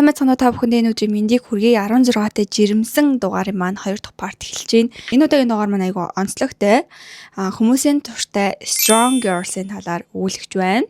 Сайн байцгаана уу, та бүхэндээ энэ өдрийн мэндийг хүргэе. 16-тай жирэмсэн дугаарын маань 2 дахь part эхэлж байна. Энэ удаагийн дугаар маань айгүй онцлогтой. Хүмүүсийн туртай strong girls-ийн талаар өгүүлэгч байна.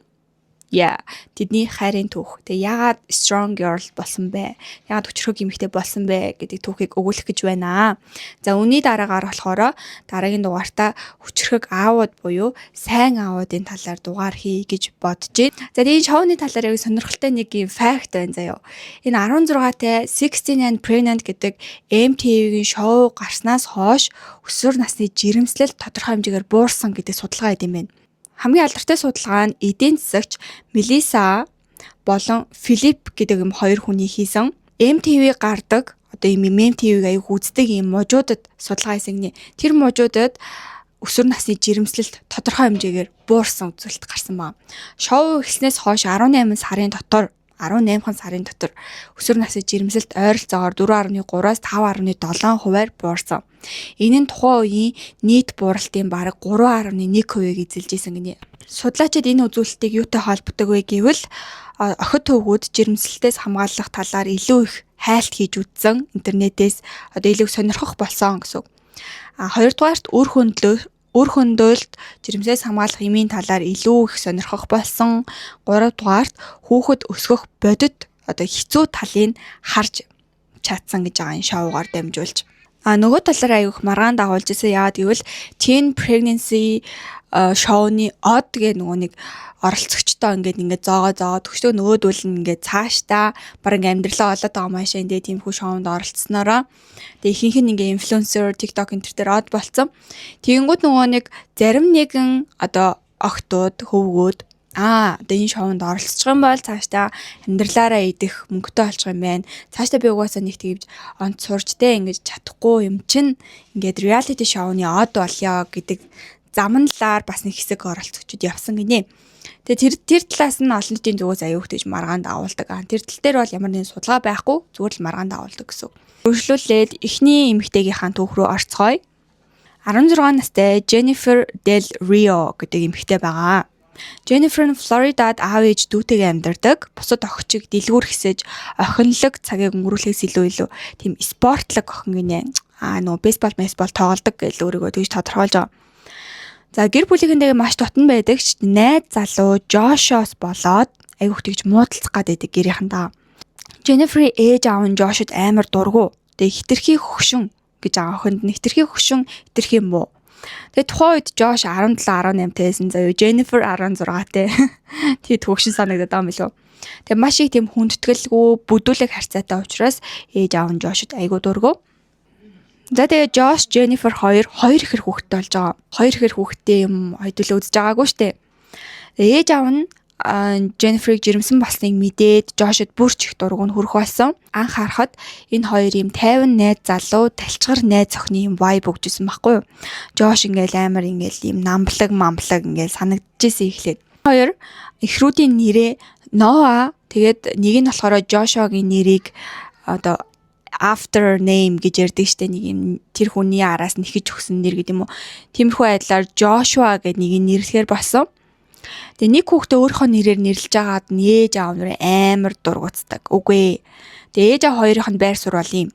Yeah, тэдний хайрын түүх. Тэгээ яагаад strong girl болсон бэ? Яагаад хүчирхэг эмэгтэй болсон бэ гэдэг түүхийг өгүүлэх гэж байна. За, үүний дараагаар болохоор дараагийн дугаартаа хүчирхэг аавууд буюу сайн аавуудын талаар дугаар хий гэж бодож байна. За, тэгээ энэ шоуны талаар яг сонирхолтой нэг юм fact байна заяо. Энэ 16-тай 16 and Pregnant гэдэг MTV-ийн шоу гарснаас хойш өсвөр насны жирэмслэл тодорхой хэмжээгээр буурсан гэдэг судалгаа байд юм байна. Хамгийн алдартай судалгаа нь эдийн засагч Мелиса болон Филипп гэдэг юм хоёр хүний хийсэн. MTV гардаг, одоо ийм MTV-г аяг үздэг ийм мужуудад судалгаа хийсэн гинэ. Тэр мужуудад өсвөр насны жирэмслэлт тодорхой хэмжээгээр буурсан үзүүлэлт гарсан байна. Шоу эхэлснээс хойш 18 сарын дотор, 18 сарын дотор өсвөр насны жирэмслэлт ойролцоогоор 4.3-аас 5.7 хувиар буурсан. Энэ нь тухайн үеийн нийт бууралтын бараг 3.1%-ийг эзэлж исэн гинэ. Судлаачид энэ үзүүлэлтийг юутай холбодог вэ гэвэл охид хөвгүүд жирэмслэлтээс хамгаалах талаар илүү их хайлт хийж үзсэн, интернетээс одоо илүү их сонирхох болсон гэсэн үг. А хоёрдугаарт үр хөндөөлд жирэмсээс хамгаалах эмийн талаар илүү их сонирхох болсон. Гуравдугаарт хүүхэд өсгөх бодит одоо хэцүү талыг харж чадсан гэж байгаа энэ шоугаар дамжуулж. А нөгөө талаараа аягүй их маргаан дагуулж ирсэн. Яагаад гэвэл Teen Pregnancy шоуны од гэх нөгөө нэг оролцогчтой ингээд ингээд зоогоо зоогоо төгшдөө, нөгөөдөл нь ингээд цаашдаа баг ингээд амьдралаа олоод байгаа маашаа энэ тиймэрхүү шоунд оролцсноороо, тэгээ ихэнх нь ингээд инфлюенсер, TikTok энэ төр од болцсон. Тэгэнгүүт нөгөө нэг зарим нэгэн одоо охидууд, хөвгүүд одоо энэ шоунд оролцох юм бол цаашдаа амьдралаараа идэх мөнгөтэй болчих юм байна. Цаашдаа би угаасаа нэг тэгж онц сурч те ингэж чадахгүй юм чинь ингээд reality шоуны од болёо гэдэг замналаар бас нэг хэсэг оролцогчд явсан гинэ. Тэгээ тэр талаас нь олон нийтийн зүгээс аюух тэгж маргаан дагуулдаг. А тэр тал дээр бол ямар нэгэн судалгаа байхгүй, зүгээр л маргаан дагуулдаг гэсэн. Үргэлжлүүлээд эхний эмэгтэйгийнхаа түүх рүү орцгоё. 16 настай Jennifer Del Rio гэдэг эмэгтэй байгаа. Jennifer нь Флоридад аав ээж дүүтэйгээ амьдардаг. Бусад охид шиг дэлгүүр хэсэж, охинлог цагийг өнгөрүүлэхээс илүү тийм спортлог охин гинэ. Аа, нөгөө бейсбол, бейсбол тоглодог гэж өөрийгөө тэгж тодорхойлж байгаа. За, гэр бүлийнхэнтэйгээ маш дотно байдаг ч найз залуу Жошоос болоод айгүйх тэгж муудалцах гад байдаг гэрийнхэндээ. Jennifer ээж аав нь Жошод амар дургу. Тэгээ хэтэрхий хөгшин гэж байгаа охинд нь хэтэрхий хөгшин, хэтэрхий муу. Тэгээ тухайн үед Жош 17 18 тайсан заяа, Jennifer 16 тай. Тэгээ төгшин санагдаад байгаа юм билүү. Тэгээ маш их тийм хүндэтгэлгүй, бүдүүлэг харьцаатай учраас ээж аав нь Жошод айгуу дургу. За, тэгээ Жош, Jennifer хоёр хоёр ихэр хүүхэдтэй болж байгаа. Хоёр ихэр хүүхэдтэй юм хэдүүлээ үзэж байгаагүй штэ. Тэгээ ээж аав нь Jennifer-ыг жирэмсэн болсныг мэдээд Жошод бүр ч их дургу нь хүрэх болсон. Анх харахад энэ хоёр юм 50 найз залуу, талчгар найз охины юм vibe өгч исэн байхгүй юу? Жош ингээл амар ингээл юм намблаг мамблаг ингээл санагдчихсэн эхлээд. Хоёр эхрүүдийн нэрээ Ноа, тэгээд нэг нь болохоор Жошогийн нэрийг одоо after name гэж ярьдаг штэ, нэг юм тэр хүний араас нэхэж өгсөн нэр гэдэг юм уу. Тиймэрхүү байдлаар Joshua гэдэг нэг нь нэрлэхээр болсон. Тэгээ нэг хүүхдээ өөрийнхөө нэрээр нэрлэж байгаад нь ээж аав нарын амар дургуцдаг. Үгүй ээ. Тэгээ ээж аав хоёрын нь байр суурь бол юм.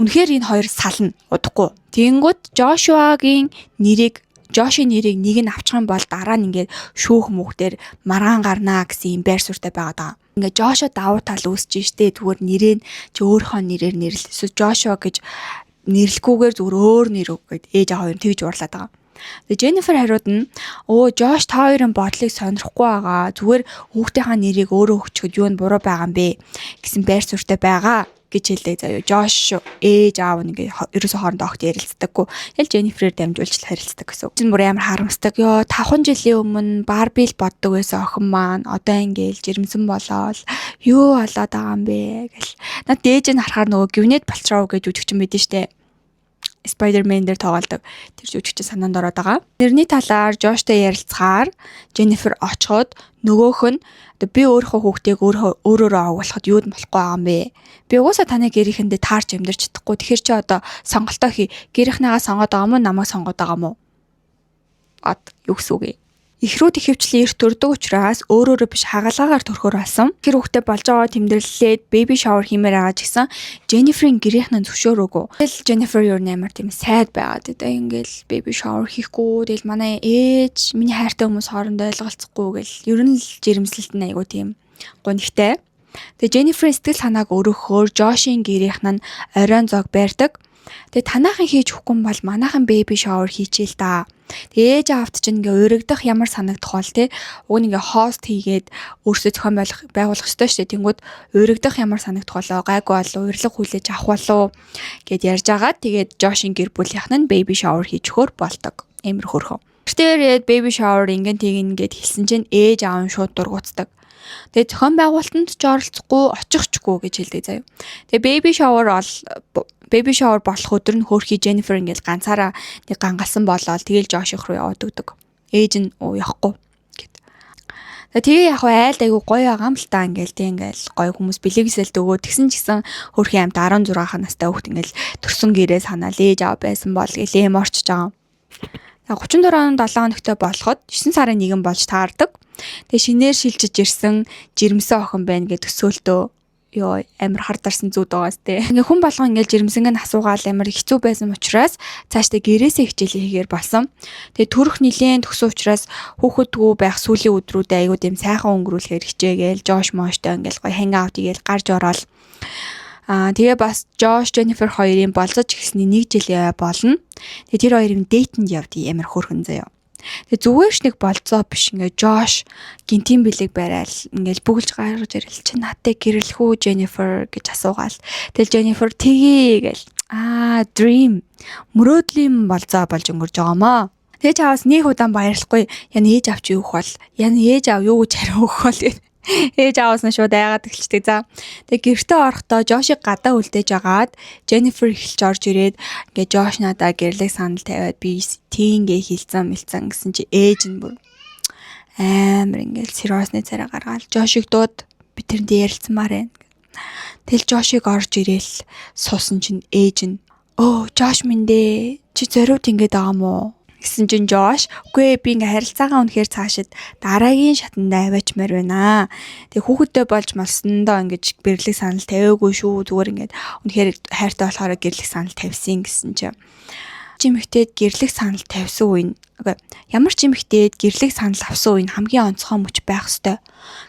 Үнэхээр энэ хоёр сална удахгүй. Тэгэнгүүт Жошуагийн нэрийг, Жошийн нэрийг нэг нь авчих юм бол дараа нь ингээд шүүх мөнх дээр маргаан гарнаа гэсэн юм байр суурьтай байгаа даа. Ингээд Жошо давуу тал үүсэж штэ, зүгээр нэрээ нь чи өөрийнхөө нэрээр нэрлэл. Эсвэл Жошо гэж нэрлэхгүйгээр зүгээр өөр нэр өг гэд ээж аав хоёр нь тэгж уурлаад байгаа. Тэгээ Jennifer хариуд нь өө, Жош та хоёрын бодлыг сонирхгүй байгаа. Зүгээр хүүхдийнхаа нэрийг өөрөө өгчөхөд юу нь буруу байгаа юм бэ гэсэн байр суурьтай байгаа гэж хэлдэг заяа. Жош ээж аав нь ингээ ерөөсө хоорондоо огт ярилцдаггүй. Тэгэл Jennifer-ээр дамжуулж л харилцдаг гэсэн. Чинь бүр амар харамсдаг. Йоо, 5 жилийн өмнө Барби л боддог байсан охин маань одоо ингээл жирэмсэн болоод юу болоод байгаа юм бэ гэл. Над дээж нь харахаар нөгөө Gwyneth Paltrow гэж жүжигчин мэдэн штэ. Spider-Man дээр тоглодог тэр жүжигчин санаанд ороод байгаа. Нэрний талаар Жоштой ярилцахаар Jennifer очиход нөгөөх нь одоо би өөрийнхөө хүүхдийг өөрөө өөрөөрөө овоглоход юуд болохгүй байгаа юм бэ? Би угаасаа таны гэрийнхэндээ таарч амьдарч чадахгүй. Тэгэхээр чи одоо сонголтоо хий. Гэрийнхнийгаа сонгоод байгаа юм уу, намайг сонгоод байгаа юм уу? Ад юу гэсэн үг юм? Эхрүүд ихэвчлэн эрт төрдөг учраас өөрөөрөө биш, хагалгаагаар төрөхөөр болсон. Тэр хүүхдээ болж байгаа тэмдэглэлээд baby shower хиймээр байгаа ч гэсэн Jennifer-ийн гэрийнх нь зөвшөөрөөгүй. Тэгэл Jennifer юу амар тийм sad байгаад одоо ингээл baby shower хийхгүй, тэгэл манай ээж, миний хайртай хүмүүс хоорондоо ойлголцохгүй гэл ер нь л жирэмслэлт нь айгу тийм гунигтай. Тэгээ Jennifer-ийн сэтгэл санааг өргөхөөр Josh-ийн гэрийнх нь оройн зоог барьдаг. Тэгээ танаахан хийж өгөхгүй бол манайхан baby shower хийчихээ л да. Тэгээ ээж аавт чинь ингээ уурагдах ямар санагдах бол те, уг нь ингээ host хийгээд өөрсдөө зохион байгуулах ёстой шүү дээ. Тэнгүүд уурагдах ямар санагдах болоо, гайгүй болов, урилга хүлээж авах болов гэд ярьж агаад, тэгээд Josh-ийн гэр бүлийнх нь baby shower хийж өгөхөөр болдог. Амар хөөрхөн. Тэр baby shower ингэн тэгнэ гэд хэлсэн чинь ээж аав нь шууд дургуутдаг. Тэгээ зохион байгуулалтанд ч оролцохгүй, очихчгүй гэж хэлдэг заяа. Тэгээ baby shower болох өдөр нь хөөрхий Jennifer ингээл ганцаараа нэг гангалсан болоод тэгэл Josh-ийнх руу яваад өгдөг. Ээж нь явахгүй гэд. Тэгээ яг айлд айгу гоё байгаа юм л та, ингээл тэг ингээл гоё хүмүүс бэлэглэсэлт өгөө, тэгсэн ч гэсэн хөөрхий амт 16 настай хүүхд ингээл төрсөн гэрээ санаал, ээж аав байсан бол гэлээ морчж байгаа. 34 он 7 хоногтой болоход 9 сарын 1 болж таардаг. Тэгээ шинээр шилжиж ирсэн жирэмсэн охин байна гэж төсөөлтөө ёо, амар хар дарсан зүуд байгаас те. Ингээ хүн болгон ингээл жирэмсэнг нь асуугаал амар хэцүү байсан учраас цаашдаа гэрээсээ хичээлээ хийгээр болсон. Тэгээ төрөх нилээн төгсөн учраас хүүхэдгүй байх сүүлийн өдрүүдээ айгуу тийм сайхан өнгөрүүлэхээр хичээгээл Жош Моштой ингээл гоё hang out хийгээл гарч ороод. Тэгээ бас Жош, Jennifer хоёрын болзож эхэлсний нэг жил болно. Тэгээ тэр хоёрын date энд явдгийг, амар хөөрхөн заяа. Тэгээ зүгээр ч нэг болцоо биш, ингээ Жош гинтийн бэлэг барайл ингээл бүгэлж гаргаж ирэл, чи надтай гэрлэх үү, Jennifer гэж асуугаал. Тэгэл Jennifer тэгье гэл. Dream, мөрөөдлийн болзоо болж өнгөрж байгаамаа. Тэгээ чаавас нэг удаан баярлахгүй, яна ээж авч юу өгөх бол, яна ээж аав юу гэж хариу өгөх бол гэх. Ээж ааваас нь шууд айгаад эхэлчихдэг. За. Тэгээ гэртээ орохдоо Жошиг гадаа үлдээж агаад Jennifer эхэлж орж ирээд ингээ Жош надаа гэрлэг санал тавиад би тийнгээ хилцэн мэлцэн гэсэн чи ээж нь бүр амар ингээл сериосны царай гаргаал, Жошиг дууд, би тэрэндээ ярилцмаар байна. Тэгэл Жошиг орж ирээл суусан чинь ээж нь "Өө, Жош минь дээ, чи зориуд ингэж байгаа мó?" гэсэн чинь Жош "Үгүй ээ, би ингээ харилцаагаа үнэхээр цаашид дараагийн шатанд аваачмаар байна. Тэгээ хүүхэдтэй болж малсандаа ингэж гэрлэг санал тавиагүй шүү. Зүгээр ингээд үнэхээр хайртай болохоор гэрлэх санал тавьсан" гэсэн чинь чимэгтэйд гэрлэх санал тавьсан үе нь, ямар ч эмэгтэйд гэрлэх санал авсан үе нь хамгийн онцгой мөч байх ёстой.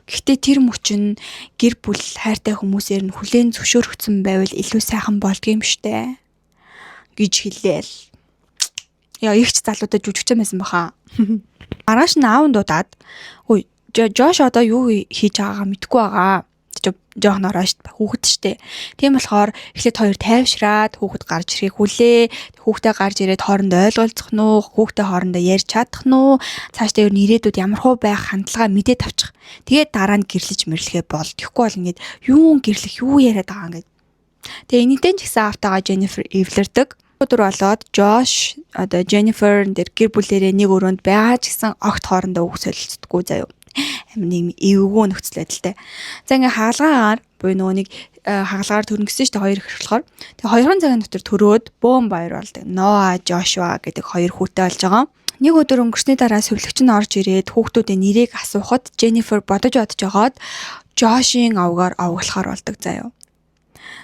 Гэхдээ тэр мөч нь гэр бүл, хайртай хүмүүсээр нь хүлээн зөвшөөрөгдсөн байвал илүү сайхан болдго юм штэ гэж хэлээл. Яа, ихч залуудад жүжигчэн байсан баха. Маргааш нь аав дуудаад, "Ой, Жош одоо юу хийж байгаагаа мэдэхгүй байгаа. Чи жоохон ороо шүү дээ. Хүүхэд штэ. Тийм болохоор эхлээд хоёр тайвшраад хүүхэд гарч ирэхийг хүлээ. Хүүхдээ гарч ирээд хоорондоо ойлголцох нь уу, хүүхдээ хоорондоо ярьж чадах нь уу, цаашдаа ер нь ирээдүйд ямар хуу байх хандлага мэдээ тавчих. Тэгээд дараа нь гэрлэж мэрлэхээ бол. Тэгэхгүй бол ингээд юун гэрлэх, юу яриад байгаа ингээд. Тэгээ энэтэй ч гэсэн аавтайгаа Jennifer эвлэрдэг. Өдөр болоод Жош одоо Jennifer дээр гэр бүлэрээ нэг өрөөнд байгаа ч гэсэн огт хоорондоо үг солилцдоггүй заяа. Амар нэг эвгүй нөхцөл байдалтай. За, ингээ хагалгаагаар буюу нөгөө нэг хагалгаар төрнө гэсэн шүү дээ хоёр их болохоор. Тэгээ 2 цагийн дотор төрөөд бөөн баяр болдог. Ноа, Жошуа гэдэг хоёр хүүтэй болж байгаа. Нэг өдөр өнгөрсний дараа сувилагч нь орж ирээд хүүхдүүдийн нэрийг асуухад Jennifer бодож бодож жагаад Жошийн овгоор овглохоор болдог заяа.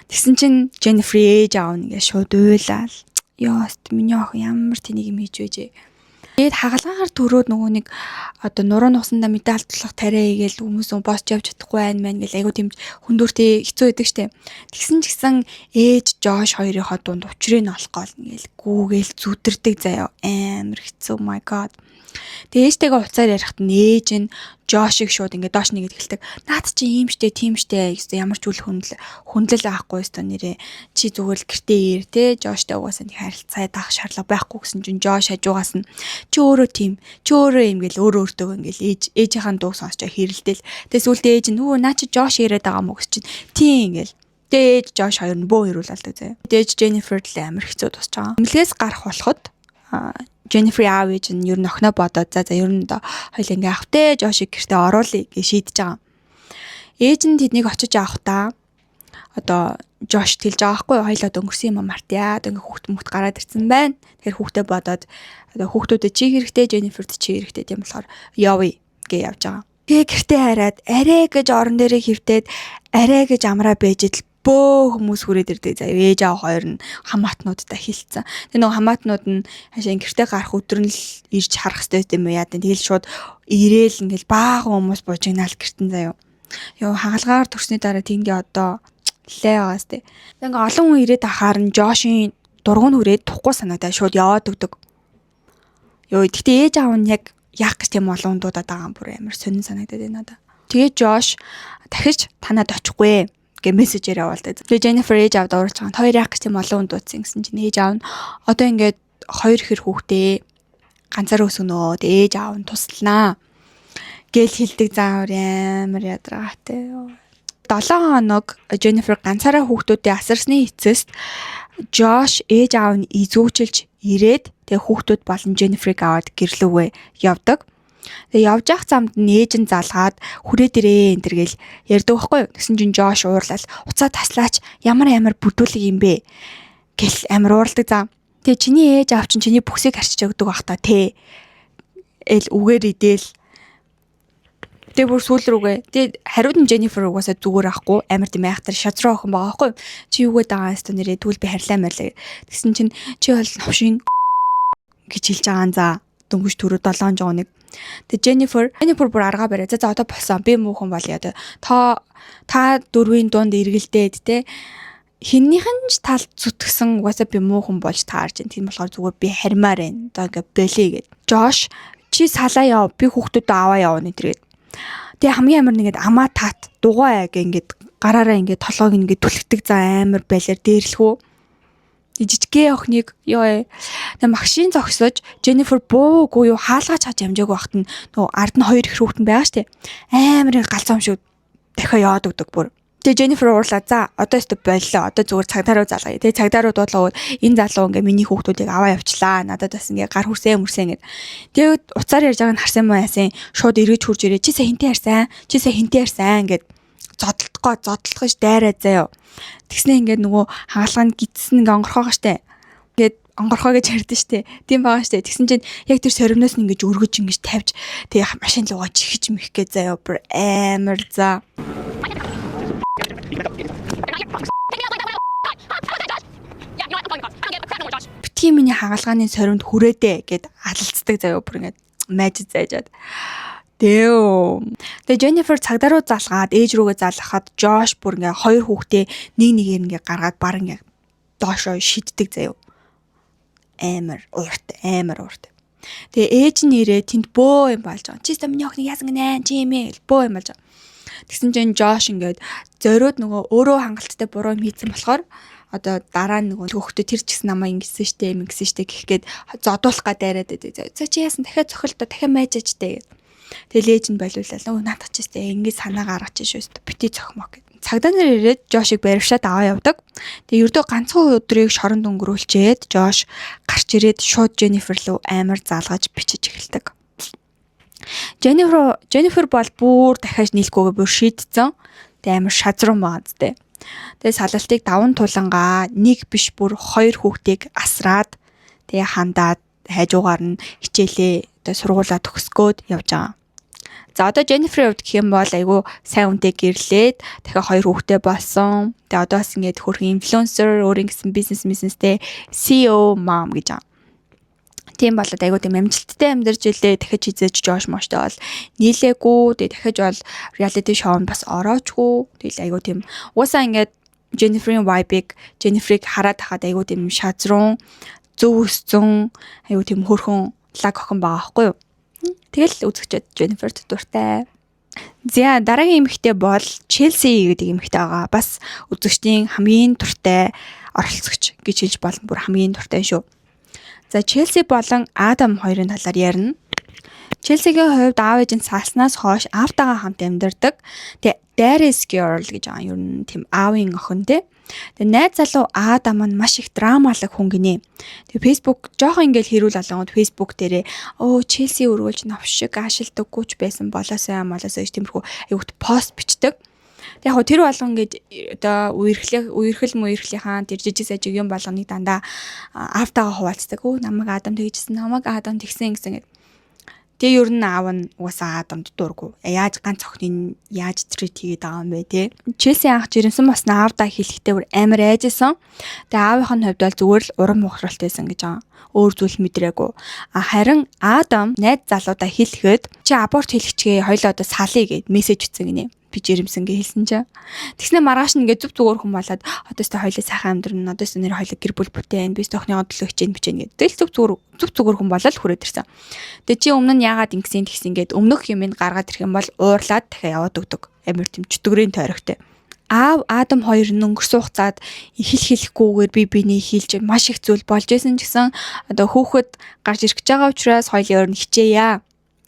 Тэгсэн чинь Jennifer ээж аав нь ингээ шууд уйлаал. Ёост, миний охин ямар тэнийг юм хийж байжээ. Тэгээд хагалгаагаар төрөөд нөгөө нэг одоо нуруу нугасандаа мэдээ алдлах тариа игээл хүмүүс босч явж чадахгүй байна мэн гэл айгу тийм хөндөртэй хэцүү байдаг штэ. Тэгсэн ч гэсэн ээж Жош хоёрынхоо дунд учрыг нь олох гол ингээл гүүгээл зүдэрдэг заяа, амар хэцүү, my god. Тэгээ ээжтэйгээ уцаар ярихад нь ээж нь Жошиг шууд ингээд доош нэгэд эхэлдэг. "Наад чи ийм штэ, тийм штэ гэсэн, ямар ч үл хүндлэл хүндлэл авахгүй өстө нэрээ. Чи зүгээр л гэртээ ир те, Жоштой угаасаа нэг харилцаа даах шаардлага байхгүй" гэсэн чинь Жош хажуугаас нь "Чи өөрөө тийм, чи өөрөө юм" гэл өөрөө өөртөө ингээл ээж ээжийнхаа дууг сонсч хэрэлдээл. Тэгээ сүүлдээ ээж нь "Нүү, наа чи Жош яриад байгаа мó?" гэж чинь "Тийм" ингээл. Тэгээ ээж Жош хоёр нь бөө хэрүүл алдаг заяа. Ээж Jennifer л амар хэцүү тусч байгаа. Эмнэлгээс гарах болоход Jennifer аав ээж нь ер нь охиноо бодоод, за за, ер нь одоо хоёул ингээ авах те, Жошиг гэртээ оруулъя гэж шийдэж байгаа. Ээж нь тэднийг очиж авахдаа одоо Жош хэлж байгаа байхгүй юу? Хоёлоо өнгөрсөн юм мартъя. Одоо ингээ хүүхд мөхт гараад ирсэн байна. Тэгэхээр хүүхдээ бодоод одоо хүүхдүүдэд чи хэрэгтэй, Дженниферт чи хэрэгтэй, тийм болохоор явъя гэж явж байгаа. Тэгээ гэртээ хараад арай гэж орон дээрээ хөвтөөд, арай гэж амраа байж идэл бөө хүмүүс хүрээд ирдэг заяа. Ээж аав хоёр нь хамаатнуудтай хилцсэн. Тэгээ нөгөө хамаатнууд нь хашаа гэртээ гарах өдөр нь л ирж харах хэрэгтэй юм уу яа. Тэгэл шууд ирээл ингээл баахан хүмүүс буужигнаал гэртэн заяа. Йоо, хагалгаар төрсний дараа тэнгээ одоо лээ байгаас тээ. Ингээ олон хүн ирээд ахаар нь Жошийн дургуун хүрээд тухгүй санагдаа шууд яваад өгдөг. Йоо, гэхдээ ээж аав нь яг яах гэж тийм олон хүн дуудаад байгаа юм, бүр амар сонин санагдаад байна надаа. Тэгээ Жош дахиж танад очихгүй гэ мессежээр явуулдаг. Тэгээ Jennifer ээж аавд уурч байгаа. Хоёр яах гэж тийм олон хүн дуудсан гэсэн чинь ээж аав нь одоо ингээд хоёр хэр хүүхдээ ганцаар өсгөнөө. Тэгээ ээж аав нь тусланаа гэл хэлдэг, заавар амар ядраатай. 7 хоног Jennifer ганцаараа хүүхдүүдээ асарсны эцэст Josh ээж аав нь эзүүчилж ирээд, тэгээ хүүхдүүд болон Jennifer-ыг аваад гэрлүүгээ явдаг. Тэгээ явж явах замд нь ээж нь залгаад хүрээд ирээ энэ төр гэл ярьдаг байхгүй юу. Тэгсэн чинь Жош уурлал уцаа таслаач, ямар ямар бүдүүлэг юм бэ гэл амар уурладаг зам. Тэгээ чиний ээж аав чинь чиний бүхсийг харчиж өгдөг бах та те. Эл үгээр идэл. Тэгээ бүр сүүл рүүгээ. Тэгээ хариуд нь Jennifer угаасаа зүгээр ахгүй, амар тийм айхтар шазруу охин байгаа байхгүй. Чи юу гэдэг байгаа юм нэрээ, тэгвэл би харьлаа марлаа. Тэгсэн чинь чи бол новшин гэж хэлж байгаа за дөнгөж түрүү 7 жоо нэг. Тэгээ Jennifer бүр аргаа бариа. За за, одоо болсон. Би муухан болъё. Одоо та дөрвийн дунд эргэлдээд те хиннийх нь ч талд зүтгсэн, угаасаа би муухан болж таарж байна. Тийм болохоор зүгээр би харимаар байна. Одоо ингээ болиё гэд. Жош чи салаа яв. Би хүүхдүүдэд аваа явна гэдэг. Тэгээ хамгийн амар нэгэд амаа таат дугуй аг ингээд гараараа ингээд толгойг ингээд түлхдэг за амар байлаар дээрлэхүү. Жижигхэн охиныг ёо. Тэгээ машин зогсож Jennifer буугүй юу хаалгаач хаж амжаагүй багт нь нөгөө ард нь хоёр их хүүхдэн байгаа штэ. Амар галзуу юм шиг дахиад яваад өгдөг бүр. Тэгээ Jennifer уурлаа. За, одоо өстө боллоо. Одоо зүгээр цагдаа руу залгая. Тэгээ цагдаа руу дуудлаа. Энэ залуу ингээ миний хүүхдүүдийг аваа явчлаа. Надад бас ингээ гар хүрсээ мөрсөө гэд. Тэгээд уцаар ярьж байгааг нь харсан юм яасан. Шууд эргэж хурж ирээ. Чи сая хинтээ ярьсан? Чи сая хинтээ ярьсан гэд зодтолтгоо зодтолтгож дайраа заяа. Тэгснэ ингээд нөгөө хагалгаа нь гидсэн ингээ онгорхоогоо штэ. Ингээд онгорхоо гэж ярьдэн штэ. Тийм байгаа штэ. Тэгсэн чинь яг тэр соримноос нь ингэж өргөж ингэж тавьж, тэгээ машин руугаа чихэж мэх гэ заяа, бүр амар за. Битгий миний хагалгааны соримд хүрээдэ гэд алалцдаг заяа, бүр ингээд майж зайжаад. Дөө. Тэгээ Jennifer цагдаа руу залгаад ээж рүүгээ залгахад Josh бүр ингээ хоёр хүүхдээ нэг нэгээр ингээ гаргаад баг ингээ доошоо шиддэг заяа. Амар ууртай, амар ууртай. Тэгээ ээж нь ирээ тэнд бөө юм болж байгаа. Чи өстө миний охиныг яасан гинэ, чи юм ээ гэл бөө юм болж байгаа. Тэгсэн чинь Josh ингээд зориуд нөгөө өөрөө хангалттай буруу юм хийцэн болохоор одоо дараа нь нөгөө хөөхтө тэр ч гэсэн намайг ингэсэн штэ, ингэсэн штэ гэх гээд зодуулах га дайраад байдаг. За, чи яасан, дахиад цохилдоо, дахиад майжаач штэ гэд. Тэгэл ээж нь болиулаад өө наадах ч штэ ингэ санаа гаргаж шүү штэ, бити цохимоо гэд. Цагдаа нар ирээд Жошиг барившаад аваа явдаг. Тэгээ ердөө ганцхан өдрийг шоронд өнгөрүүлчихэд Жош гарч ирээд шууд Jennifer рүү амар залгаж бичиж эхэлдэг. Jennifer бол бүр дахиад нийлэхгүйгээ бүр шийдсэн. Тэгээ амар шазрун байгаа зү. Тэгээ салалтыг даван тулангаа нэг биш, бүр хоёр хүүхдийг асраад, тэгээ хандаад, хайжуугаар нь хичээлээ одоо сургуулаа төгсгөөд явж байгаа. За, одоо Jennifer-ийн хувьд гэх юм бол айгүй сайн үнтэй гэрлээд, дахиад хоёр хүүхэдтэй болсон. Тэгээ одоо бас ингээд хөрхэн инфлюенсер, өөрийн гэсэн бизнес бизнестэй CEO mom гэж байгаа. Тийм болоод айгүй тийм амжилттай амьдарч илээ. Дахиж хизээж Жош Моштой бол нийлээгүй. Тэгээ дахиж бол reality show-нд бас ороочгүй. Тэгэл айгүй тийм угаасаа ингээд Jennifer-ийн vibe-ыг, Jennifer-ыг хараад хахад айгүй тийм шазрун, зөв өсцөн, айгүй тийм хөрхөн лаг охин байгаа байхгүй юу? Тэгэл үзэгчэд Jennifer-т дуртай. За, дараагийн эмэгтэй бол Челси гэдэг эмэгтэй байгаа. Бас үзэгчдийн хамгийн дуртай оролцогч гэж хэлж болно. Бүр хамгийн дуртай шүү. За, Челси болон Адам хоёрын талаар ярина. Челсигийн хувьд аав ээж нь салснаас хойш аавтайгаа хамт амьдардаг. Тэгээ Daddy's girl гэж байгаа. Ер нь тийм аавын охин те. Тэгээ найз залуу Адам нь маш их драмалаг хүн гинэ. Тэгээ Facebook жоохон ингээл хэрүүл алангууд Facebook дээрээ өө Челси өргөлж новш шиг аашилдаггүй ч байсан болоосой молоосой гэж тиймэрхүү аюут пост бичдэг. Тэг яг тэр болгон ингээд одоо үерхлэх үерхэл мүерхлийнхаа тэр жижиг сажиг юм болгоныг дандаа аавтайгаа хуваалцдаг. "Өө, намайг Адам тэгжсэн, намайг Адам тэгсэн" гэсэн ингээд. Тэгээ ер нь аав нь угаасаа Адамд дургу. Яаж ганц охиныг яаж treat хийгээд байгаа юм бэ, те? Челси анх жирэмсэн болсон аавдаа хэлэхдээ бүр амар айжсэн. Тэгээ аавынх нь хувьд бол зүгээр л урам бохиролт байсан гэж байгаа. Өөр зүйл мэдрээгүй. А харин Адам найз залуудаа хэлэхэд "Чи аборт хийлгэчихээ, хоёлоо одоо салъя" гэд мессеж бичсэн гинэ, би жирэмсэн гэж хэлсэн чинь. Тэгснэ маргааш нь ингээд зүв зүгээр хүн болоод, "Одоо өстой хоёлоо сайхан амьдрна. Одоо өстой нэр хоёлоо гэр бүл бүтээн. Би өстой охиныгоо төлөө хичээн бичээн" гэдэг. Тэгэл зүв зүгээр зүв зүгээр хүн болоод хүрээд ирсэн. Тэгээ чи өмнө нь яагаад ингэсэн тэгсэн гээд өмнөх юм гаргаад ирэх юм бол уурлаад дахиад яваад өгдөг. Амар тийм чөтгөрийн тойрогтой. Аав Адам хоёр нь өнгөрсөн хугацаанд хэл хэлэхгүйгээр би биений хийлж маш их зүйл болж исэн ч гэсэн одоо хүүхэд гарч ирэх гэж байгаа учраас хоёулын өөр нь хичээе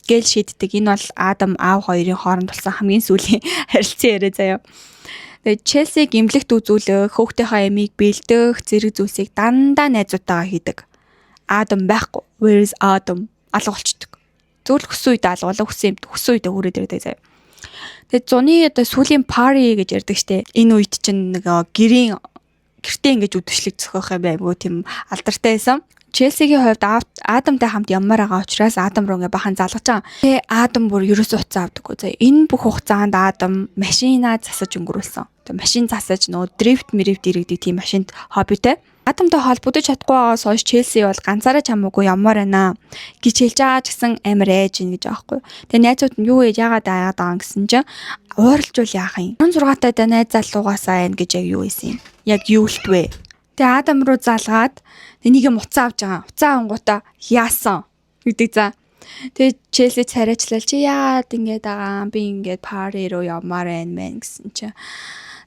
гээл шийддэг. Энэ бол Адам аав хоёрын хооронд болсон хамгийн сүүлийн харилцан яриа заяа. Тэгээд Челсиг эмнэлэгт үзүүлэх, хөөхтийнхаа эмийг бэлдэх зэрэг зүйлсийг дандаа найзуудтайгаа хийдэг. Адам байхгүй. Where is Adam? Алга болчдөг. Зөвхөн хүссэн үедээ алгуулаа, хүссэн юм хүссэн үедээ хүрээд ирдэг заяа. Тэгээд зуны одоо сүүлийн party гэж ярьдаг штэ. Энэ үед чинь нэг гэрийн гэртээ ингэж үдшилэг зохиох юм байгуу, тийм алдартай байсан. Челсигийн хувьд Адамтай хамт явмаар байгаа учраас Адам руу ингээ бахан залгаж байгаа. Тэгээ Адам бүр ерөөсөө утсаа авдаггүй. За, энэ бүх хугацаанд Адам машинаа засаж өнгөрүүлсэн. Тэгээ машин засаж, нөгөө drift мрифт иргэдэг тийм машинд хоббитэй. Адамтай холбогдож чадахгүй байгаас хойш Челси бол ганцаараа чамаагүй явмаар байна гэж хэлж байгаа ч гэсэн амар айж ийн гэж байгаа байхгүй. Тэгээ найзууд нь юу яаж яагаад айгаад байгаа гэсэн чинь ууралжвал яах юм. 16 таа найз залуугаасаа байна гэж яг юу ийсэн юм. Яг юу л вэ? Тэгээ Адам руу залгаад энийг юм утсаа авч байгаа. Утсаа авангуудаа "Яасан?" гэдэг за. Тэгээ Челси царайчлал, "Чи яагаад ингэж байгаа? Би ингээд party руу явмаар байна мэн" гэсэн чинь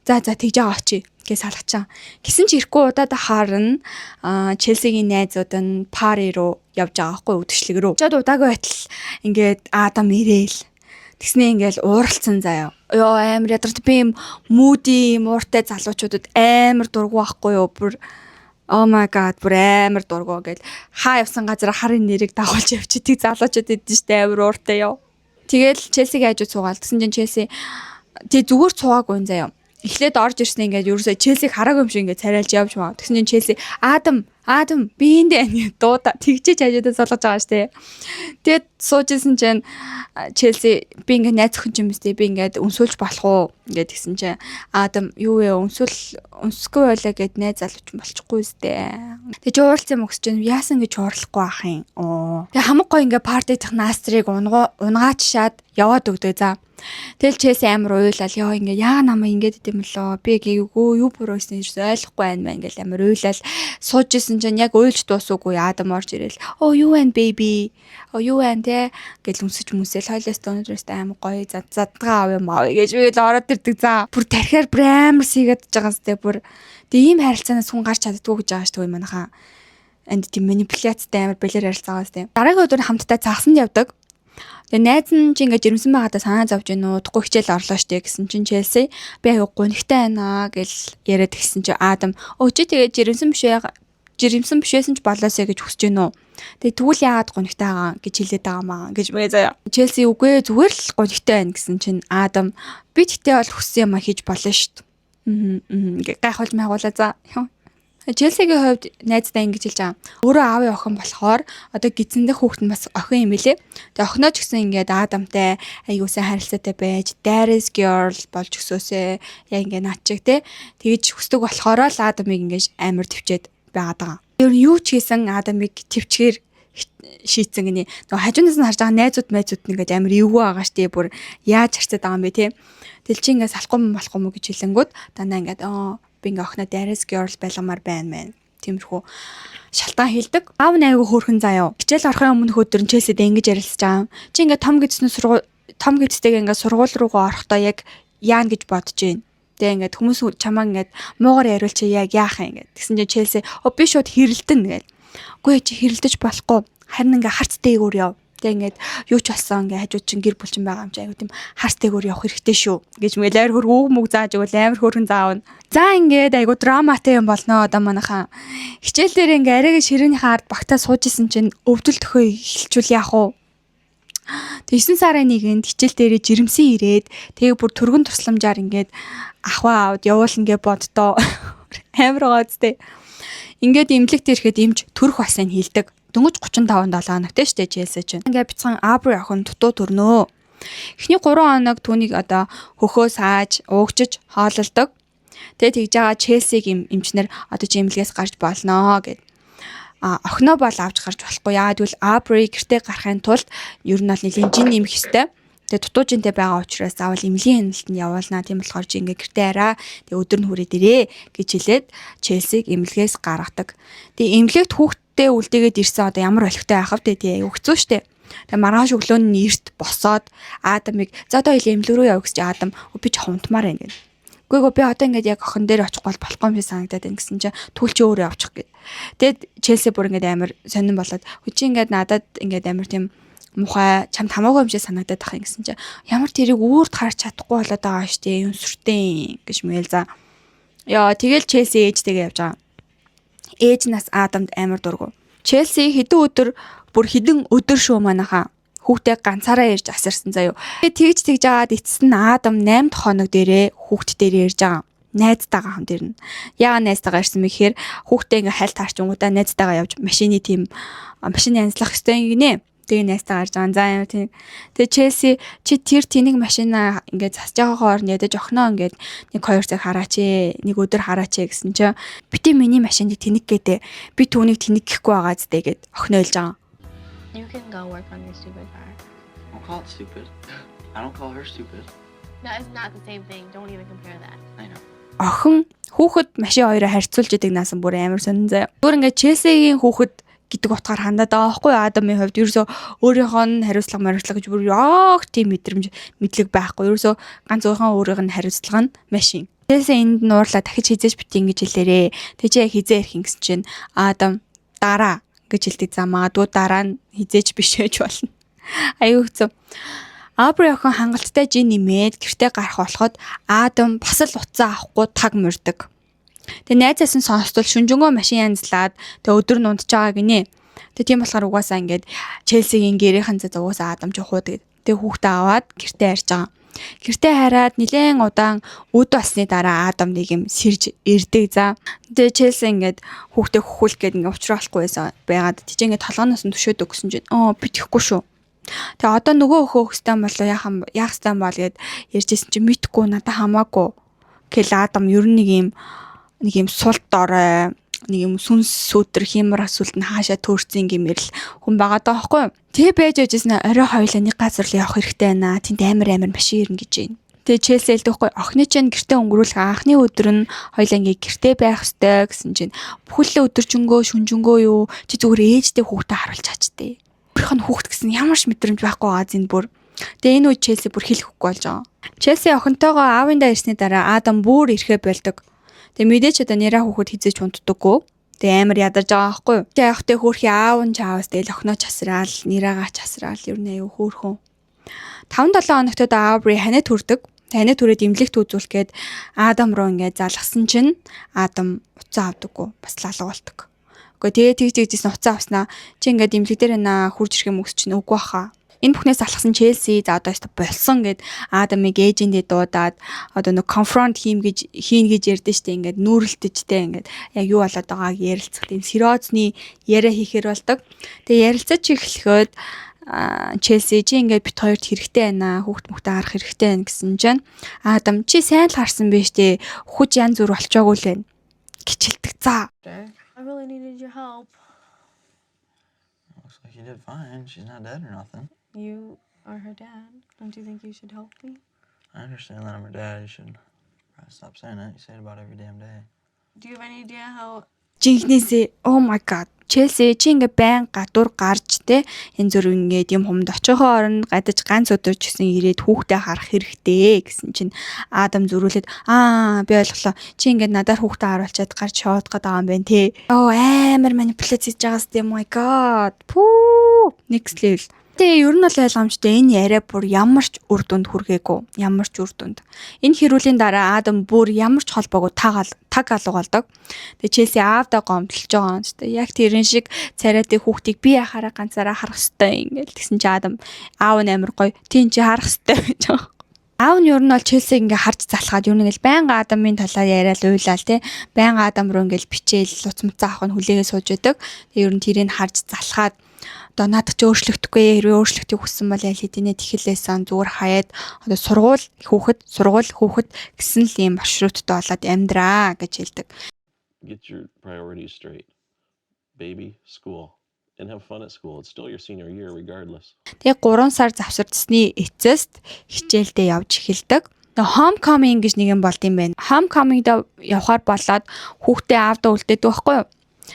"За за, тэгж байгаа, очие" гэж салгачаа. Гисэн чи ирэхгүй удаад харна, Челсигийн найзууд нь party руу явж байгаа байхгүй, үдшилэг рүү. Чад удаагүй байтал ингээд Адам ирээл. Тэгснээ ингээл ууралцсан заяа. Йоо, амар ядарт, би юм moody, юм ууртай залуучуудад амар дургу байхгүй юу? Бүр oh my god, бүр амар дургу гэл хаа явсан газар харын нэрийг дагуулж явчихдаг залуучууд идэв штэ, амар ууртай ёо. Тэгэл Челсигийн хажууд суугаал. Тэгсэн чинь Челси тэг зүгээр цугаагүй юм заяа. Эхлээд орж ирсэн, ингээд ерөөсөө Челсиг хараагүй юм шиг ингээд царайлж явж маа. Тэгсэн чинь Челси "Адам, Адам, би энд байна" гэж дуудаа тэгжээж хажуудаа суулгаж байгаа штэ. Тэгээд сууж исэн чинь Челси "Би ингээд найз охин ч юм өстэй, би ингээд өнсүүлж болох уу?" ингээд тэгсэн чинь Адам "Юу вэ, өнсүүл, өнсөхгүй байлаа гэд найз залууч болчихгүй өстэй." Тэгээ чи ууралцсан юм өгс чинь яасан гэж уурлахгүй ах юм. Оо. Тэгээ хамаг гой ингээд party дах наастрыг унгаач шаад яваад өгдөг за. Тэгэл Челси амар уйлал, ёо, ингээ яа намайг ингээд идэм лөө, би гээгүй, юу буруу хийсэн ерөөсөө ойлгохгүй байна мэн ингээл амар уйлал сууж исэн чинь яг уйлж дуусаагүй Адам орж ирэл, "Оо, юу вэ, baby? Оо, юу вэ те?" гэл үнсэж мүсэл, "Хойлоос өнөөдрөөс амар гоё зад задгаа авъя маа" гэж би л ороод ирдэг за. Бүр тархиар бүр амар сийгээд байгаа сте бүр. Тэгээ ийм харилцаанаас хүн гарч чаддгүй гэж байгаа шүү дээ манайхаа. Энд тийм манипуляцтай амар бэлэр харилцаа байгаа сте. Дараагийн өдөр хамтдаа загсанд явдаг. Тэгээ найз нь "Чи ингээд жирэмсэн байгаадаа санаа зовж гэнэ үү? Удахгүй хичээл орлоо штэ" гэсэн чинь Челси "Би аяга гунигтай байна" гэл яриад гисэн чи Адам "Өө, чи тэгээ жирэмсэн биш ээ, жирэмсэн биш байсан ч болоосэй гэж хүсэж гэнэ үү? Тэгээ тэгвэл яагаад гунигтай байгаа гэж хэлээд байгаа маа" гэж мэ заяа. Челси "Үгүй ээ, зүгээр л гунигтай байна" гэсэн чинь Адам "Би тэгтээ бол хүссэн юм а хийж болно штэ." Аа ингээ гайхуулж майгуулаа за. Челсигийн хувьд найздаа ингэж хэлж байгаа. Өөрөө аавын охин болохоор одоо гидсэндэх хүүхэд нь бас охин юм билээ. Тэгээ охиноо ч гэсэн ингээд Адамтай аягүй сайн харилцаатай байж, daddy's girl болж өсөөсэй. Яг ингээд над чиг те. Тэгэж хүсдэг болохоор л Адамыг ингээд амар төвчээд байгаад байгаа. Ер нь юу ч хийсэн Адамыг төвчгээр шийдсэн гинэ. Нөгөө хажуунаас нь харж байгаа найзууд майзууд нь ингээд амар эвгүй байгаа штэ. Бүр яаж харцаад байгаа юм бэ те. Тэгэл чи ингээд салахгүй юм болохгүй мүү гэж хэлэнгүүд дандаа ингээд "Аа, би ингээ охиноо daddy's girl байлгамаар байна мэн." Тиймэрхүү шалтгаан хэлдэг. Аав нь айгүй хөөрхөн заяа. Хичээл орохын өмнөх өдөр нь Челсид ингэж ярилцж байгаа. "Чи ингээ том гэдэснээ сургууль том гэдэстэйг ингээ сургууль руугаа орохдоо яг яана гэж бодож байна? Тэгээ ингээд хүмүүс чамаа ингээд муугар яриул чи яг яах юм?" ингээд. Тэгсэн чинь Челси "Оо, би шууд хэрэлдэн" гээл. "Үгүй, чи хэрэлдэж болохгүй. Харин ингээ харц дээгүүр яв. Тэгээ ингээд юу ч болсон ингээ хажууд чинь гэр бүл чинь байгаа юм чи айгу тийм харц дээгүүр явах хэрэгтэй шүү" гэж мэл амар хөр үг мүг зааж өгвөл амар хөөрхөн заавна. За, ингээд айгу драматай юм болно одоо манайхаа. Хичээл дээр ингээ арайг ширээнийхээ ард багтаа сууж исэн чинь өвдөл төхөө эхэлчүүл яах вэ? Тэг 9 сарын 1-нд хичээл дээрээ жирэмсэн ирээд, тэгээ бүр түргэн тусламжаар ингээд ахваа аваад явуулна гэж боддоо. Амар гоцтэй. Ингээд эмнэлэгт ирэхэд эмч төрөх басыг хэлдэг. Дөнгөж 35 7 хоногтой штэ Челси чинь. Ингээд бяцхан Абри охин дутуу төрнөө. Эхний 3 хоног түүнийг одоо хөхөө сааж, уугчиж, хоололдог. Тэгээ тэгж байгаа Челсиг эмчнэр одоо чи эмнэлгээс гарч болноо гэд. А охиноо бол авч гарч болохгүй. Яагаад гэвэл Абри гэртээ гарахын тулд ер нь бол нэлийн жин нэмэх ёстой. Тэгээ дутуу жинтэй байгаа учраас заавал эмнэлгийн хяналтанд явуулнаа. Тийм болохоор чи ингээ гэртээ хараа. Тэгээ өдөр нь хүрээд ирээ гэж хэлээд Челсиг эмнэлгээс гаргадаг. Тэгээ эмнэлэгт хүүхдтэй үлдээгээд ирсэн, одоо ямар олигтой байх вэ, тий, аюу хэцүү штэ. Тэгээ маргааш өглөө нь эрт босоод Адамыг за одоо хоёул эмнэлэг рүү яв гэж, Адам би ч унтмаар байна гэнэ. Үгүй гоо, би одоо ингээд яг охин дээр очихгүй бол болохгүй юм шиг санагдаад байна гэсэн чинь түүл чи өөрөө явчих гээд. Тэгээд Челси бүр ингээд амар сонирн болоод, чи ингээд надад ингээд амар тийм мухай, чамд хамаагүй юм шиг санагдаад ах юм гэсэн чинь ямар тэрийг үүрд харж чадахгүй болоод байгаа штэ, юм сүртэй гэж мэл за. Яа, тэгэл Челси ээжтэйгээ явж байгаа. Ээж нас Адамд амар дургу. Челси хэдэн өдөр, бүр хэдэн өдөр шүү манайхаа, хүүхдээ ганцаараа ирж асарсан заяо. Тэгээ тэгж тэгж жагаад эцэст нь Адам 8 дахь хоног дээрээ хүүхд дээрээ ирж байгаа. Найзтайгаа хамт ирнэ. Яагаад найзтайгаа ирсэн бэ гэхээр хүүхдээ ингээ хайлт харчингуудаа найзтайгаа явж машины тийм машины янзлах ёстой гинэ. Тэгээ найзтайгаа ирж байгаа. За, юм тийм. Тэгээ Челси чи тэр тэнэг машина ингээд засаж байгаа хооронд ядаж охиноо ингээд нэг хоёр цаг хараач ээ. Нэг өдөр хараач ээ гэсэн чинь бити миний машинд тэнэг гэдэг. Би түүнийг тэнэг гэхгүй байгаа зү гэд охиноо хэлж байгаа. You can go work on your stupid car. Don't call it stupid. I don't call her stupid. That is not the same thing. Don't even compare that. I know. Охин хүүхэд машин хоёроо харьцуулж идэг наасан бүр амар сонин заяа. Зүгээр ингээд Челсигийн хүүхэд гэдэг утгаар хандаад байгаа байхгүй юу Адамын хувьд. Ерөөсөө өөрийнхөө нь хариуцлага мариуцлага гэж бүр яг тийм мэдрэмж мэдлэг байхгүй. Ерөөсөө ганц өөрийнхөө өөрийнх нь хариуцлага нь машин. Челси энд нуурлаа, дахиж хизээж бити ингэж хэлээрээ. Тэг чи яг хизээ ирэх юм гэсэн чинь Адам дараа гэж хэлдэг. За, магадгүй дараа нь хизээж биш байж болно. Аюу хэцүү. Абри охин хангалттай жин нэмээд гэртээ гарах болоход Адам бас л утсаа авахгүй таг морьдог. Тэгээ найзаас нь сонстол шүнжэнгөө машин янзлаад тэгээ өдөр нь унтж байгаа гинэ. Тэгээ тийм болохоор угаасаа ингээд Челсигийн гэрийнхэн зэ угаасаа Адам ч ухууд гээд. Тэгээ хүүхдээ аваад гэртээ харж байгаа. Гэртээ хараад нилээн удаан үд болсны дараа Адам нэг юм сэрж ирдэг за. Тэгээ Челси ингээд хүүхдээ хөхүүлэх гээд ингээд уулзрахгүй байсан байгаад тийч ингээд толгооноос нь төшөөд өгсөн чинь оо, би тэхгүй шүү. Тэгээ одоо нөгөө өхөө өгөхтэй болоо яах юм, яах ёстой юм бол гэд ярьжсэн чинь мэдхгүй, надад хамаагүй гэл. Адам ер нь нэг юм сул дорой, нэг юм сүнс сүтэр хиймэр асуулт нь хаашаа төөрцөн гэмээр л хүн байгаа даа байхгүй юу. Тэгээ байж байжсэн орой хоёлаа нэг газар л явах хэрэгтэй байна. Тэнд амар амар машин ирнэ гэж байна. Тэгээ Челси хэлдэг байхгүй, охины чинь гэртээ өнгөрүүлэх анхны өдөр нь хоёлаа ингээ гэртээ байх ёстой гэсэн чинь бүхэлдээ өдөржингөө шүнжэнгөө юу, чи зүгээр ээжтэй хүүхдээ харуулж чаачтэй. Өөрийнх нь хүүхд гэсэн ямар ч мэдрэмж байхгүй байгаа зин бүр. Тэгээ энэ үед Челси бүр хэлэхгүй болж байгаа. Челси охинтойгоо аавындаа ирсний дараа Адам бүр ирэхэ болдог. Тэгээ мэдээч одоо нэраа хүүхэд хизээж унтдаггүй. Тэгээ амар ядарж байгаа байхгүй юу. Тэгээ явахтай хөөрхий аав нь чаавас тэгэл охиноо ч асраал, нэраагаа ч асраал, ер нь аюу хөөрхөн. 5 7 хоногтод Аубри ханиад хүрдэг. Ханиад хүрээд эмнэлэгт үзүүлэх гээд Адам руу ингээд залгасан чинь Адам утсаа авдаггүй. Бас лалга болдог. Үгүй, тэгээ тэгж тэгжсэн утсаа авснаа чи ингээд эмнэлэг дээр байна, хурж ирэх юм өс чинь үгүй баха. Энэ бүхнээс алхсан Челси за одоо өстө болсон гэд Адамыг ээжиндээ дуудаад одоо нэг confront хийм гэж хийн гэж ярьдэн штэ, ингээд нүүрэлтэж те, ингээд яг юу болоод байгааг ярилцах тийм сериозны яриа хийхээр болдог. Тэгээ ярилцаж эхлэхэд Челси чи ингээд бит хоёрт хэрэгтэй байна, хүүхд мөхтөө харах хэрэгтэй байна гэсэн чинь Адам чи сайн л харсан байж тээ, хүч янз бүр болчоогүй л байна гэж хэлдэг. За. I really needed your help. Looks like you did fine. She's not dead or nothing. You are her dad. Don't you think you should help me? I understand that I'm her dad. You should probably stop saying it. You say it about every damn day. Do you have any idea how Жинхнээсээ, oh my God, Челси чи ингээ байн гадуур гарч те, энэ зүрх ингээд юм хумд очихоо оронд гадаж ганц өдөр ч гэсэн ирээд хүүхдээ харах хэрэгтэй гэсэн чинь Адам зөрүүлээд аа, би ойлголоо, чи ингээд надаар хүүхдээ харуулчаад гарч шоодох гээд байгаа юм байна те. Оо, амар манипуляц хийж байгаас тийм, my God, пүү, next level. Тэгээ ер нь бол ойлгомжтой, энэ яриа бүр ямар ч үр дүнд хүргээгүй. Ямар ч үр дүнд. Энэ хэрүүлийн дараа Адам бүр ямар ч холбоогүй таг алга болдог. Тэгээ Челси аавдаа гомдолж байгаа юм шүү дээ. Яг тэрэн шиг царайтай хүүхдийг би яхаараа ганцаараа харах хэвтэй ингээл тэгсэн чи Адам аав нь амар гоё. Тийм, чи харах хэвтэй гэж байгаа. Аав нь ер нь бол Челсиг ингээ харж залхаад ер нь ингээл байнга Адамын талаар яриад уйлал те, байнга Адам руу ингээл бичээл, луц муцаа авах нь хүлээгээ сууж байдаг. Тэгээ ер нь тэрийг харж залхаад одоо наадах чи өөрчлөгдөхгүй, хэрвээ өөрчлөлтийг хүссэн бол аль хэдийнэ тэхэлээсэн, зүгээр хаяад одоо сургууль, хүүхэд, сургууль, хүүхэд гэсэн л ийм маршруттай болоод амьдраа гэж хэлдэг. Get your priorities straight. Baby, school, and have fun at school. It's still your senior year regardless. Тэгээ 3 сар завсардсны эцэст хичээлдээ явж эхэлдэг. Тэгээ homecoming гэж нэг юм болд юм байна. Homecoming-д явхаар болоод хүүхдээ аавдаа үлдээдэг байхгүй юу?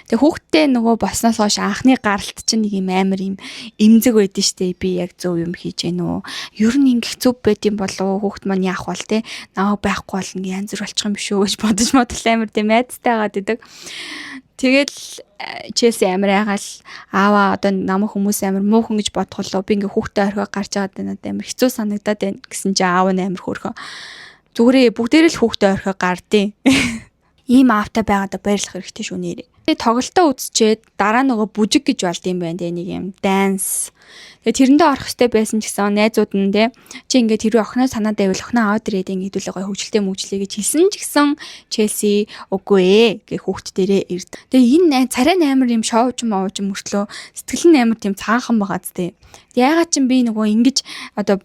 Тэгээ хүүхдтэй нөгөө болсноос хойш анхны гаралт чинь нэг юм амар юм эмзэг байдэн штэ. Би яг зөв юм хийж гэнэ үү? Ер нь ингэх зөв байд юм болов уу? Хүүхд маань яах бол те? Намайг байхгүй бол ингээ янз бүр болчих юм биш үү гэж бодож модол амар тийм айдастай байгаад идэг. Тэгэл Челси амар айгаал, аава одоо намайг хүмүүс амар муухан гэж бодох болов, би ингээ хүүхдээ орхио гарч байгаад надад амар хэцүү санагдаад байна гэсэн чи аав нь амар хөөрхөн зүгээрээ бүгдээрээ л хүүхдээ орхио гардیں۔ Ийм аавтай байгаадаа баярлах хэрэгтэй шүү нэрээ. Тэгээ тоглолтоо үзчихэд дараа нөгөө бүжиг гэж болд юм байна те, нэг юм dance. Тэгээ тэрэндээ орох хэрэгтэй байсан ч гэсэн найзууд нь те, чи ингээд тэрүү охиноо санаад байвал охиноо аваад ирээд ингээд хэдүүлээ гоё хөгжилтэй мөгжлээ гэж хэлсэн ч гэсэн Челси үгүй ээ гэх хүүхд дээрээ ирд. Тэгээ энэ царай амар юм шоуч мовч мөртлөө сэтгэл нь амар тийм цаахан байгаа зү. Яагаад ч би нөгөө ингэж одоо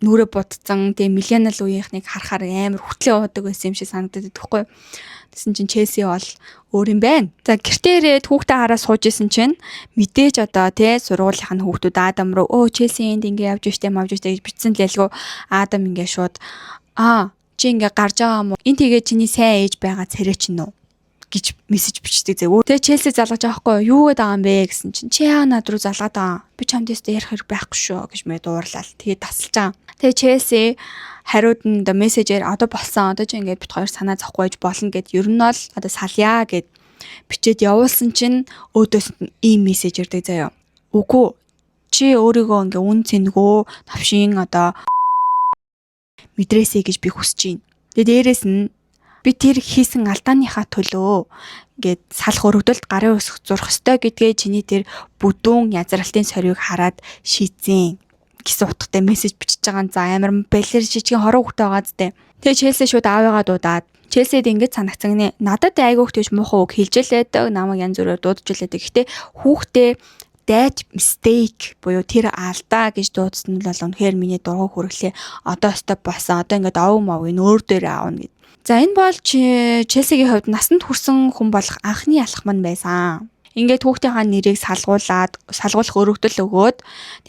нүрэ будцсан тэгээ millennial үеийнхнийг харахаар амар хөтлөө уудаг байсан юм шиг санагдаад байдаг хгүй. Тэгсэн чинь Челси бол өөр юм байна. За, гэртээ ирээд хүүхдээ хараа сууж исэн чинь мэдээж одоо тий сургуулийнх нь хүүхдүүд Адам руу "Өө, Челси энд ингээ явж штэ, мавж штэ" гэж бичсэн л ялгүй Адам ингээ шууд "Аа, чи ингээ гарч байгаа юм уу? Энэ тэгээ чиний сайн ээж байгаа царай чинь үү?" гэж мессеж бичдэг зэ. Тэгээ Челси залгаж байгаа хгүй юу, гэдэг байгаа юм бэ гэсэн чинь "Чи яа над руу залгаад байгаа. Би чамд өстө ярих хэрэг байхгүй шүү" гэж мэ дуурлал. Тэгээ тасалж байгаа. Тэгээ Челси хариуд нь одоо мессежээр одоо болсон, одоо чи ингээд бит хоёр санаа зовхгүй байж болно гэд, ер нь бол одоо салъя гэд бичээд явуулсан чинь өөдөөс нь ийм мессеж ирдэг заяа. "Үгүй, чи өөрийгөө ингээ үн цэнгөө новшин одоо мэдрээсэй гэж би хүсэж байна. Тэгээ дээрэс нь би тэр хийсэн алдааныхаа төлөө ингээд салах өргөдөлд гарын үсэг зурх ёстой гэдгээ чиний тэр бүдүүн язралтын сорийг хараад шийдсэн" гэсэн утгатай мессеж бичиж байгаа нь. За, амар балер жижигэн хорон хүүхдээ байгаа зү. Тэгээ Челси шууд аавыгаа дуудаад Челсид ингэж санагцсан гинэ. "Надад айгүйх тийж муухай үг хэлж л байдаг. Намайг янз бүрээр дуудаж л байдаг. Гэхдээ хүүхдээ that mistake буюу тэр алдаа гэж дуудсан нь бол үнэхээр миний дургу хүргэлээ. Одоо өстой болсон. Одоо ингээд овг мовыг өөр дээр аавна" гэд. За, энэ бол Челсигийн хувьд насанд хүрсэн хүн болох анхны алхам нь байсан. Ингээд хүүхдийнхаа нэрийг салгуулад, салгуулах өргөдөл өгөөд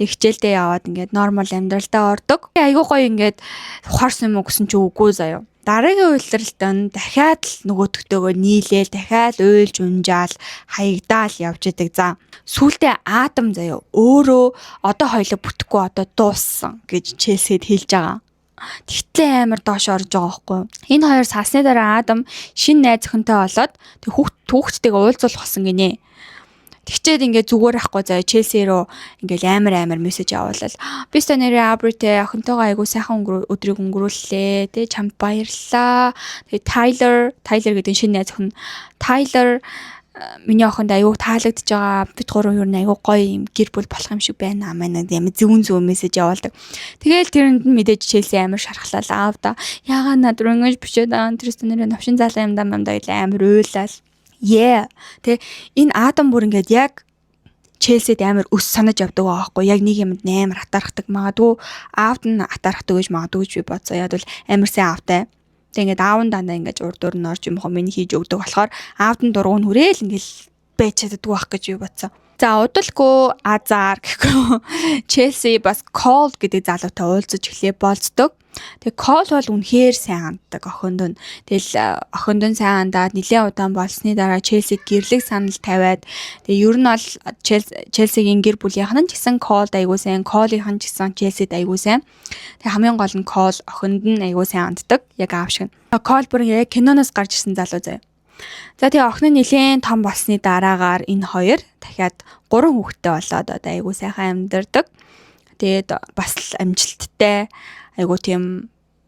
тэг хичээлдээ яваад ингээд normal амьдралдаа ордог. Айгуу гоё ингээд ухаарсан юм уу гэсэн чи үгүй заяа. Дараагийн улиралд нь дахиад л нөгөөдөгтэйгөө нийлээл, дахиад уйлж унжаал, хаягдаал явж идэг. За, сүүлдээ Адам заяа өөрөө "Одоо хоёлоо бүтэхгүй, одоо дууссан" гэж Челсид хэлж байгаа. Тэгтлээ амар доош орж байгаа байхгүй юу. Энэ хоёр салсны дараа Адам шинэ найз охинтой болоод тэг хүүхдтэйгээ уулзуулах болсон гинэ. Тэгчээд ингээд зүгээр ахгүй заяа, Челси рүү ингээл амар амар мессеж явуулал. "Би ста нэрээ Абритэй охинтойгоо айгуу сайхан өдрийг өнгөрүүллээ. Тэ чамд баярлалаа. Тэгээ Тайлер гэдэг шинэ найз охин, Тайлер миний охинд айгуу таалагдж байгаа. Бид гурав ер нь айгуу гоё юм гэр бүл болох юм шиг байна" маань ямар зөвүүн зөв мессеж явуулдаг. Тэгээл тэрэнд нь мэдээж Челси амар шархлал, "Аав да, яагаад над руу ингэж бичээд байгаа, тэр нэрээ новшин залаа юм да мам да" гэж амар уйлал. Yeah. Тэ энэ Адам бүр ингээд яг Челсид амар өс санаж явдаг байгаа байхгүй, яг нэг юмд амар атаархдаг, магадгүй аавд нь атаархдаг гэж магадгүй гэж би бодсон. Яг бол амар сайн аавтай. Тэг ингээд аав нь дандаа ингээд урд дур нь орж юм хоо миний хийж өгдөг болохоор аавд нь дургуун хүрээл ингээд байж чаддгүй байх гэж би бодсон. За, удалгүй азар гэхгүй Челси бас Кол гэдэг залуутай уулзаж эхлэе болцдог. Тэгээ Кол бол үнэхээр сайн ханддаг охинд нь. Тэгэл охинд нь сайн хандаад нэлээд удаан болсны дараа Челсид гэрлэг санал тавиад, тэгээ ер нь бол Челсигийн гэр бүлийнх нь ч гэсэн Колд айгуу сайн, Колынх нь ч гэсэн Челсид айгуу сайн. Тэгээ хамгийн гол нь Кол охинд нь айгуу сайн ханддаг. Яг аав шиг. Кол бүр яг киноноос гарч ирсэн залуу заяа. За, тэгээ охин нь нэлээд том болсны дараагаар энэ хоёр дахиад гурван хүүхэдтэй болоод одоо айгүй сайхан амьдардаг. Тэгээд бас л амжилттай, айгүй тийм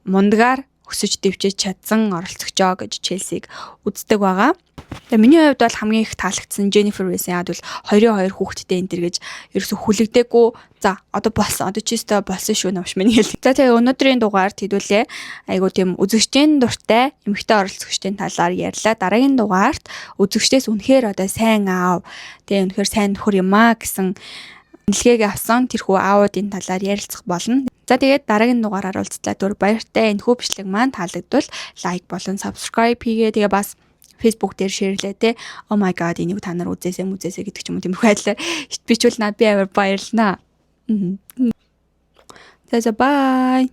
мундагаар өсөж дэвжиж чадсан оролцогчоо гэж Челсиг үздэг байгаа. Тэгээ миний хувьд бол хамгийн их таалагдсан Jennifer байсан. Яг бол хоёрын хоёр хүүхэдтэй энэ төр гэж ерөөсө хүлэгдээгүй. За, одоо болсон. Одоо чи өстой болсон шүү, новш минь гэл. За, тэгээ өнөөдрийн дугаарт хэдүүлээ айгуу тийм үзэгчдийн дуртай эмэгтэй оролцогчдын талаар ярьлаа. Дараагийн дугаарт үзэгчдээс үнэхээр одоо сайн аав, тэгээ үнэхээр сайн нөхөр юм аа гэсэн нэлгээг авсан тэрхүү аавуудын талаар ярилцах болно. За, тэгээд дараагийн дугаараар уулзлаа. Түр баяртай. Энэхүү бичлэг маань таалагдвал like болон subscribe хийгээ. Тэгээ бас Facebook дээр share лээ те. "Oh my God, энийг та нар үзээсэй мүзээсэй" гэдэг ч юм уу, тиймэрхүү байдлаар бичвэл над би амар баярлнаа. За за, bye.